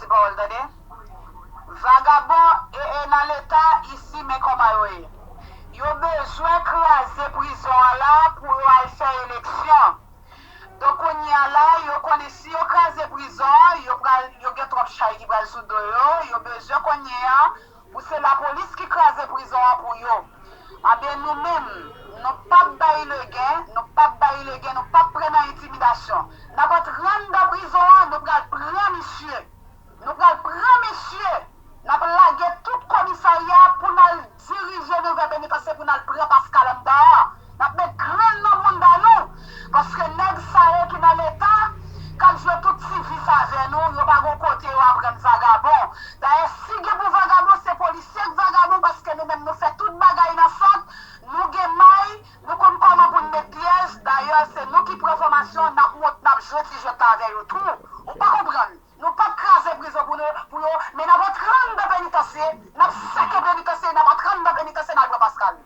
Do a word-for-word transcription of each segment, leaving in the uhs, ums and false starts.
Ti pawòl, tande. Vagabon e, e nan leta isi, men kòman yo ye. Yo bezwen kraze prizon an la pou yo al fè eleksyon. Donk, kounye a la, yo konnen si yo kraze prizon an, yo pral, yo gen twòp chay ki pral sou do yo. Yo bezwen kounye a pou se lapolis ki kraze prizon an pou yo. Anben, nou menm, nou p ap bay legen, nou p ap bay legen, nou p ap pran nan entimidasyon. N ap antre anndan prizon an, nou pral pran misye. Nou pral pran misye. N ap lage tout komisarya pou n al dirije nou vè penitansye pou n al pran Pascal anndan an. N ap met grenn nan bounda nou. Paske nèg sa yo ki nan leta, k ap jwe tout ti vis avè nou, yo pa gon kote yo aprann vagabon. Dayè, si gen pou vagabon, se polisye k vagabon, paske nou menm nou fè tout bagay nan sant, nou gen may, nou konn kòman pou n met pyèj. Dayè, se nou ki pran fòmasyon, n ap mont, n ap jwe ti jwèt la avè yo tou. Ou pa konprann? Nou p ap kraze prizon pou nou, pou yo, men n ap antre anndan penitansye, n ap seke penitansye, n ap antre anndan penitansye, n al pran Pascal.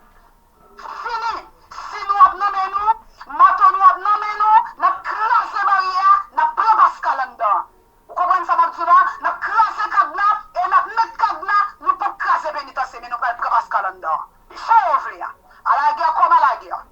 Fini! Si nou ap nan men nou, mato nou ap nan men nou, n ap kraze baryè a, n ap pran Pascal anndan. Ou konprann sa m ap di w la? N ap kraze kadna e n ap met kadna, nou p ap kraze penitansye, men nou pral pran Pascal anndan. Jan yo vle a. Alagè kòm alagè.